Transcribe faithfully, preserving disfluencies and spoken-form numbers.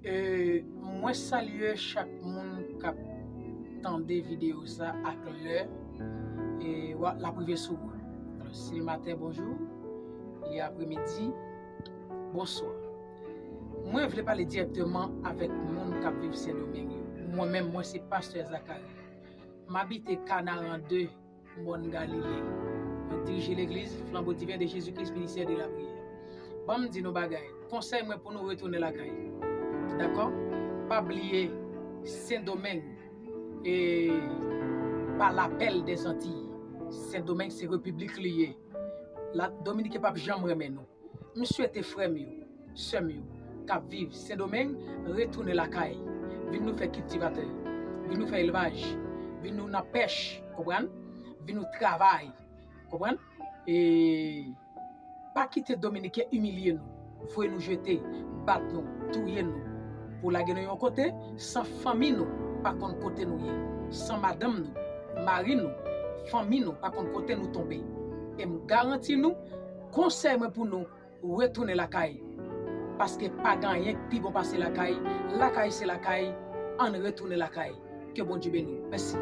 E, mwen salye chak moun k ap tande videyo sa ak lè e, wa- l ap rive sou ou. Alò, si le maten, bonjou. Li apremidi, bonswa. Mwen vle pale dirèkteman avèk moun k ap viv Sendomeng yo. Mwen menm, mwen se pastè Zakari. M abite Kanaran de, Mòn Galile. Mwen dirije legliz Flambeau Divin de Jésus-Christ Ministère de la Prière. Ban m di nou bagay. Konsèy mwen pou nou retounen lakay. Dakò? Pa bliye Sendomeng e pa lapèl dèzantiy. Sendomeng se repiblik li ye. La Dominiken p ap janm renmen nou. M swete frè m yo, sè m yo k ap viv Sendomeng retounen lakay. Vin nou fè kiltivatè, vin nou fè elvaj, vin nou nan pèch, konprann? Vin nou travay, konprann? E pa kite Dominiken imilye nou, voye nou jete, bat nou, touye nou, pou lage nou yon kote, san fanmi nou pa konn kote nou ye, san madanm nou, mari nou, fanmi nou pa konn kote nou tonbe. E m garanti nou, konsèy mwen pou nou, retounen lakay. Paske pa gen anyen k pi bon pase lakay. Lakay se lakay, ann retounen lakay. Ke Bondye beni w. Mèsi.